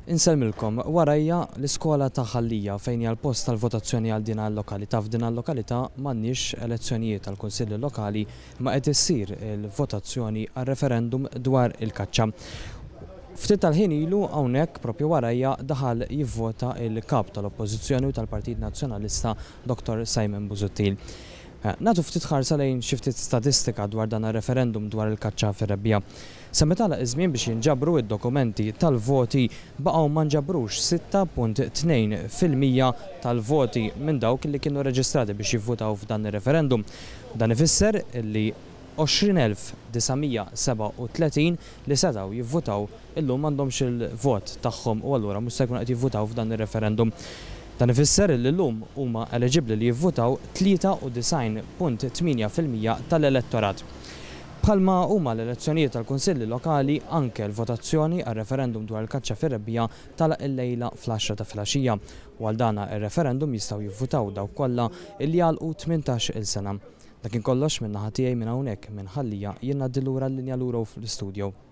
Insellmilkom, warajja l-iskola ta' Ħal Lija fejn hija l-post tal-votazzjoni għal din il-lokalità. F'din il-lokalità m'għandniex elezzjonijiet għall-kunsilli lokali imma qed issir il-votazzjoni għar-referendum dwar il-kaċċa. Ftit tal-ħin ilu hawnhekk propju warajja daħal jivvota il-Kap tal-Oppożizzjoni u tal-Partit Nazzjonalista Dottor Simon Busuttil. Nagħtu ftit ħarsa lejn xi ftit statistika dwar dan ir-referendum dwar il-kaċċa fir-rebbiegħa. Sa meta għalaq iż-żmien biex jinġabru d-dokumenti tal-voti, baqgħu ma nġabrux 6.2% tal-voti minn dawk li kienu reġistrati biex jivvutaw f'dan ir-referendum. Dan ifisser li 20,937 li setgħu jivvutaw illum m'għandhomx il-vot tagħhom u allura mhux se jkunu qed jivvutaw f'dan ir-referendum. Dan ifisser li llum huma eliġibbli li jivvutaw 93.8% tal-elettorat. Bħalma huma l-elezzjonijiet tal-Kunsilli Lokali, anke l-votazzjoni għar-referendum dwar il-kaċċa fir-rebbiegħa tagħlaq illejla fl-għaxra ta' filgħaxija u għal dana ir-referendum jistgħu jivvutaw dawk kollha illi għalqu 18-il sena. Dak kien kollox min-naħa tiegħi minn hawnhekk minn Ħal Lija jien ngħaddi lura l-linja lura fl-istudio.